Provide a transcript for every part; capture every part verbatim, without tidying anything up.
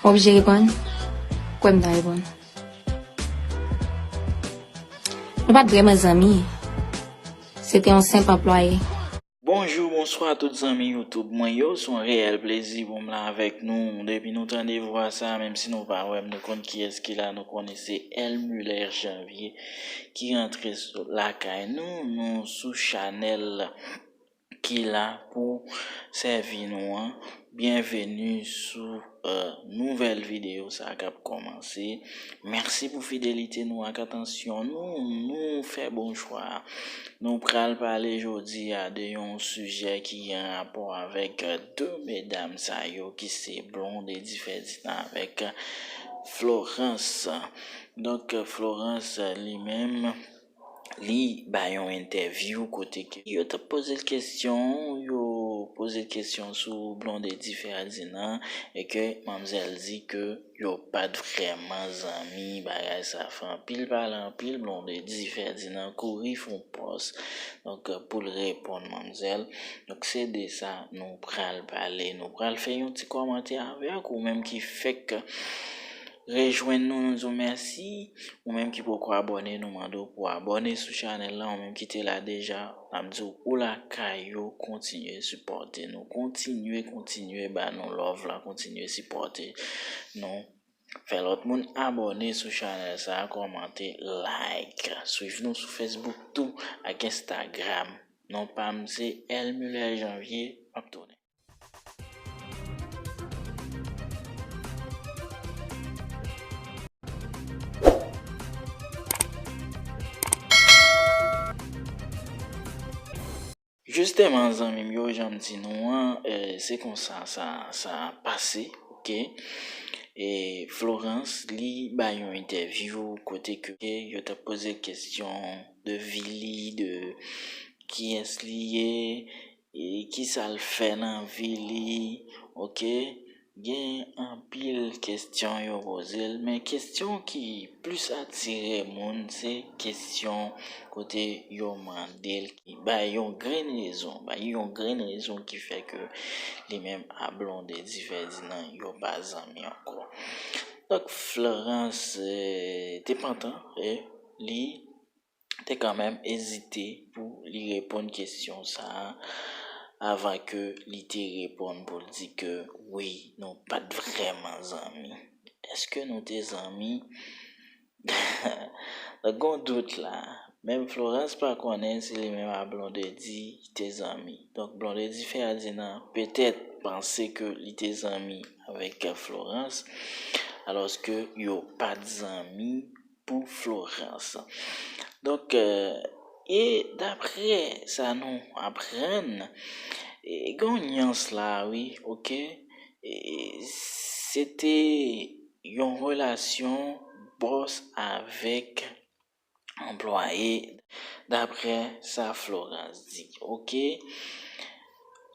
Mwen oblije reponn? Kwè m ta reponn. Nou pa t vrèman zanmi. Se te yon senp anplwaye. Bonjou, bonswa tout zanmi YouTube mwen yo. Se yon reyèl plezi pou m la avèk nou. Depi nou tande vwa sa, menm si nou pa wè m, nou konn kiyès ki la, nou konnen se L Muller Janvier ki rantre sou, lakay nou. Nou sou chanèl ki la pou sèvi nou an. Byenveni sou, eh, nouvèl videyo sa k ap kòmanse. Mèsi pou fidelite nou ak atansyon nou. Nou fè bon chwa. Nou pral pale jodi a de yon sijè ki gen rapò avèk, eh, de medam sa yo ki se Blondedy Ferdinand avèk, eh, Florence. Donk, eh, Florence, eh, li menm, li bay yon entèvyou kote ke yo t ap poze l kesyon, yo poze l kesyon sou Blondedy Ferdinand, e ke manmzèl di ke yo pa t vrèman zanmi, bagay sa fè anpil pale anpil, Blondedy Ferdinand kouri fè yon pòs, donk, pou l reponn manmzèl. Donk, se de sa nou pral pale, nou pral fè yon ti kòmantè avèk ou menm ki fèk rejwenn nou, nou di w mèsi. Ou menm ki poko abòne, nou mande w pou w abòne sou chanèl la. Ou menm ki te la deja, n ap di w ou lakay ou, kontinye sipòte nou. Kontinye, kontinye ba nou love la, kontinye sipòte nou. Fè lòt moun abòne sou chanèl sa, kòmante, like. Swiv nou sou Facebook tou ak Instagram. Non pa m se L Muller Janvier, m ap tounen. Jisteman, zanmi m yo, jan m di nou an, eh, se konsa sa, sa pase, oke? E Florence, li bay yon entèvyou kote ke yo t ap poze l kesyon de vi li, de kiyès li ye, e kisa l fè nan vi li, oke? Gen anpil kesyon yo poze l, men kesyon ki plis atire moun, se kesyon kote yo mande l, ki bay yon grenn rezon, bay yon grenn rezon ki fè ke li menm a Blondedy Ferdinand, yo pa zanmi ankò. Donk, Florence, eh, te pantan, e li te kanmenm ezite pou li reponn kesyon sa a, avan ke li te reponn pou l di ke wi, nou pa t vrèman zanmi. Èske nou te zanmi? Donk, gon dout la. Menm Florence pa konnen si li menm a Blondedy te zanmi. Donk, Blondedy Ferdinand petèt panse ke li te zanmi avèk Florence, alòske yo pa t zanmi pou Florence. Donk, eh, e daprè sa nou aprann, e gen yon nyans la, wi, oke? E se te yon relasyon bòs avèk anplwaye, daprè sa Florence di, oke?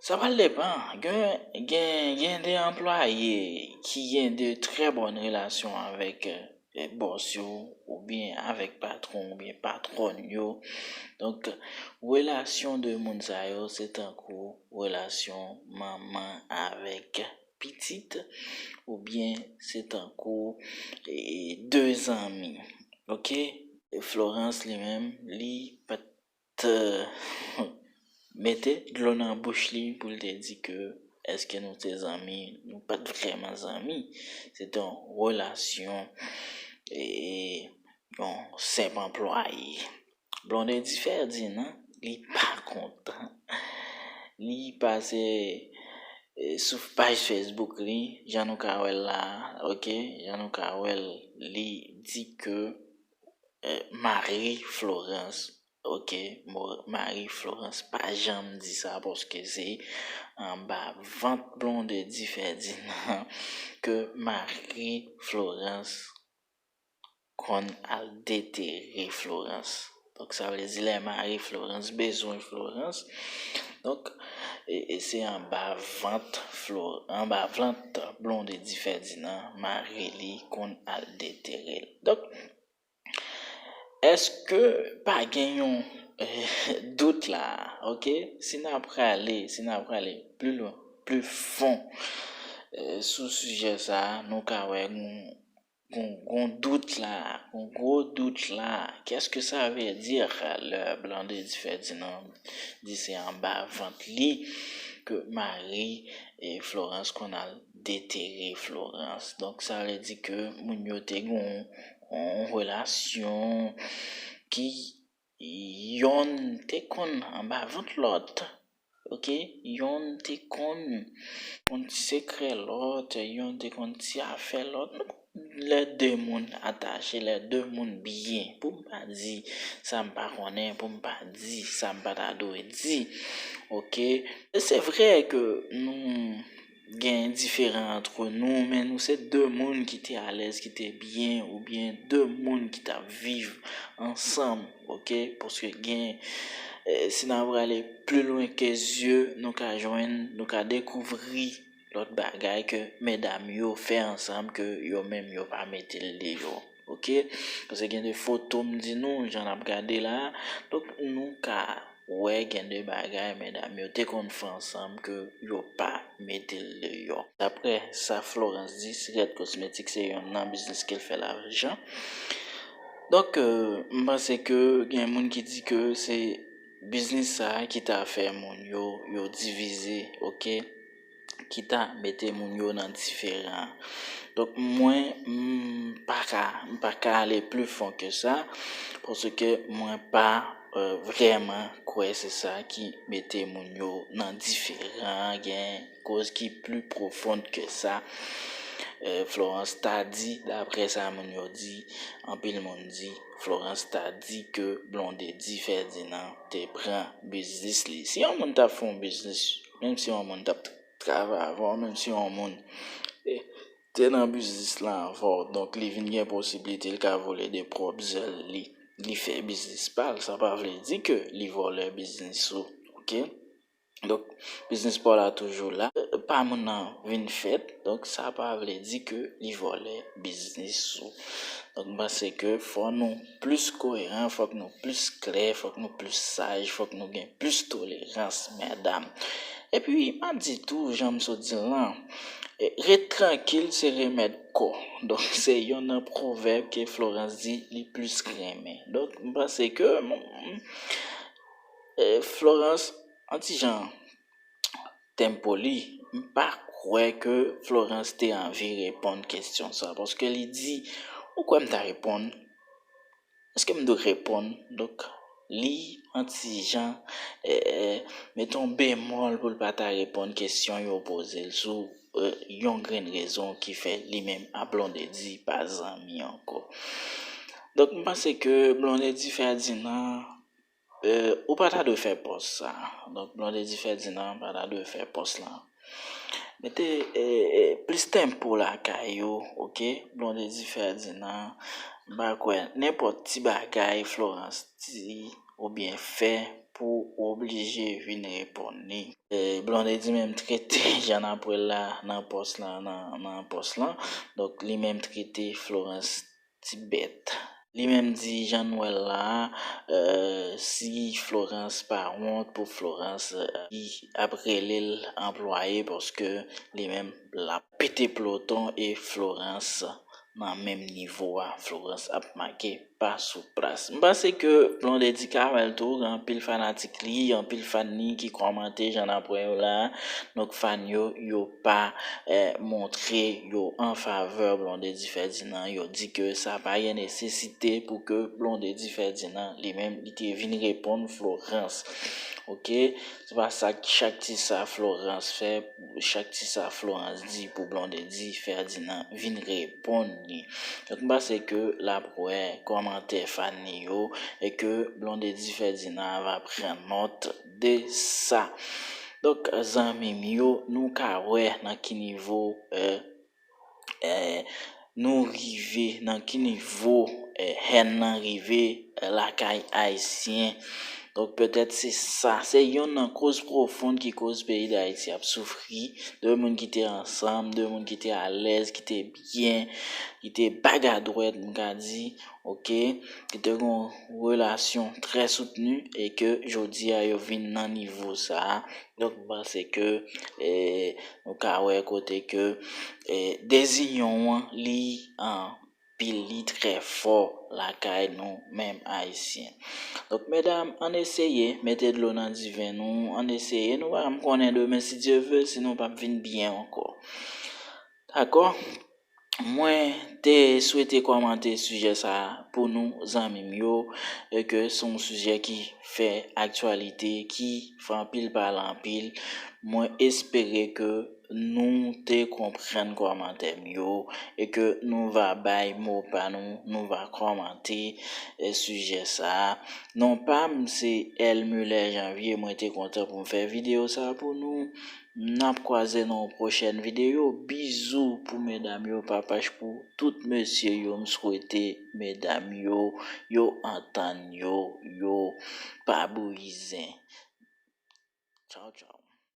Sa pral depann. Gen, gen, gen de anplwaye ki gen de trè bòn relasyon avèk, eh, bòs yo, oubyen avèk patwon, oubyen patwòn yo. Donk, relasyon de moun sa yo, se tankou relasyon manman avèk pitit, oubyen se tankou, eh, de zanmi. Oke? Florence li menm, li pa t mete dlo nan bouch li pou l te di ke èske nou te zanmi, nou pa t vrèman zanmi. Se te yon relasyon, e, yon senp anplwaye. Blondedy Ferdinand, li pa kontan. Li pase, e, sou paj Facebook li, jan nou ka wè l la, oke? Jan nou ka wè l, li di ke, e, Marie Florence, oke, mo-, Marie Florence pa janm di sa, paske se anba vant Blondedy Ferdinand ke Marie Florence konn al detere Florence. Donk, sa vle di lè Marie Florence bezwen Florence. Donk, e, e se anba vant Flo-, anba vant Blondedy Ferdinand, mari li konn al detere l. Donk, èske pa gen yon, eh, dout la, oke? Si n ap prale, si n ap prale pli lwen, pli fon, Eh, sou sijè sa a, nou ka wè gon, gon, gon dout la, gon gwo dout la. Qu'est-ce que ça veut dire lè Blondedy Ferdinand di se anba vant li ke mari e Florence konn al detere Florence? Donk, sa vle di ke moun yo te gon yon relasyon ki yonn te konn anba vant lòt. Ok, yonn te konn, konn ti sekrè lòt, yonn te konn ti afè lòt. Lè de moun atache, lè de moun byen, pou m pa di sa m pa konnen, pou m pa di sa m pa ta dwe di. Ok, se vre ke nou gen diferan antre nou, men nou se de moun ki te alèz, ki te byen, oubyen de moun ki t ap viv ansanm, ok? Paske gen, eh, si n ap prale pli lwen ke zye, nou ka jwenn, nou ka dekouvri lòt bagay ke medam yo fè ansanm ke yo menm yo pa mete l deyò, ok? Paske gen de foto m di nou, jan n ap gade la, donk nou ka wè gen de bagay medam yo te konn fè ansanm ke yo pa mete l deyò. Daprè sa Florence di, Secret Cosmetics se yonn nan biznis ke l fè lajan. Donk, euh, m panse ke gen moun ki di ke se biznis sa a ki ta fè moun yo, yo divize, ok? Ki ta mete moun yo nan diferan. Donk, mwen, m pa ka, m pa ka ale pli fon ke sa, paske mwen pa, euh, vrèman kwè se sa ki mete moun yo nan diferan. Gen koz ki pli pwofon ke sa. Euh, Florence ta di, daprè sa moun yo di, anpil moun di, Florence ta di ke Blondedy Ferdinand te pran biznis li. Si yon moun t ap fè yon biznis, menm si yon moun t ap travay avè w, menm si yon moun, eh, te nan biznis la avè w, donk li vin gen posiblite l ka vole de pwòp zèl li, li fè biznis pa l, sa pa vle di ke li vòlè biznis ou, ok? Donk, biznis pa w la toujou la, pa moun nan vin fèt, donk sa pa vle di ke li vòlè biznis ou. Donk, m panse ke fò nou plis koeran, fòk nou plis klè, fòk nou plis saj, fòk nou gen plis tolerans, medam. Epi, m ap di tou, jan m sot di l lan, eh, ret trankil se remèd kò. Donk, se yonn nan pwovèb ke Florence di li plis renmen. Donk, m panse ke, mm, eh, Florence, an ti jan, tèm poli, m pa kwè ke Florence te anvi reponn kesyon sa, paske li di, ou kwè m ta reponn? Èske m dwe reponn? Donk, li, an ti jan, eh, eh, mete yon bemòl pou l pa ta reponn kesyon yo poze l sou, eh, yon grenn rezon ki fè li menm ak Blondedy pa zanmi ankò. Donk, m panse ke Blondedy Ferdinand, eh, ou pa ta dwe fè pòs sa. Donk, Blondedy Ferdinand pa ta dwe fè pòs la. Mete, eh, eh, plis tempo lakay ou, ok? Blondedy Ferdinand, m pa kwè nenpòt ti bagay Florence di oubyen fè pou w oblije vin reponn li. Eh, Blondedy menm trete Jean April la nan pòs la, nan, nan pòs lan. Donk, li menm trete Florence ti bèt. Li menm di Jean Noël la, eh, si Florence pa wont pou Florence, eh, li ap rele l anplwaye paske li menm l ap pete ploton e Florence nan menm nivo a, Florence ap make pa sou plas. M panse ke Blondedy ka wè l tou, gen anpil fanatik li, anpil fan li ki kòmante Jean April la. Donk, fan yo, yo pa, eh, montre yo an favè Blondedy Ferdinand. Yo di ke sa pa gen nesesite pou ke Blondedy Ferdinand li menm li te vin reponn Florence. Ok? Se pa sa, chak ti sa Florence fè, chak ti sa Florence di pou Blondedy Ferdinand vin reponn li. Donk, m panse ke l ap wè kòmantè fan li yo e ke Blondedy Ferdinand va pran nòt de sa. Donk, zanmi m yo, nou ka wè nan ki nivo, eh, eh, nou rive, nan ki nivo, eh, hèn nan rive, eh, lakay ayisyen. Donk, petèt se sa, se yonn nan koz pwofon ki koz peyi Dayiti ap soufri, de moun ki te ansanm, de moun ki te alèz, ki te byen, ki te bagadwèt, m ka di, oke, ki te gen yon relasyon trè soutni e ke jodi a yo vin nan nivo sa a. Donk, m panse ke, e, nou ka wè kote ke, e, dezinyon an, li, an, pil li trè fò lakay nou menm Ayisyen. Donk, medam, ann eseye mete dlo nan diven nou, ann eseye, nou pa janm konnen demen, si Dye ve, si nou p ap vin byen ankò. Dakò? Mwen te swete kòmante sijè sa a pou nou, zanmi m yo, e ke se yon sijè ki fè aktyalite, ki fè anpil pale anpil. Mwen espere ke nou te konprann kòmantè m yo e ke nou va bay mo pa nou, nou va kòmante, e, sijè sa a. Non pa m se L Muller Janvier, mwen te kontan pou m fè videyo sa a pou nou. N ap kwaze nan yon pwochèn videyo. Bizou pou medam yo, papach pou tout mesye yo. M swete medam yo, yo antann yo, yo pa brizen. Tchaw, tchaw.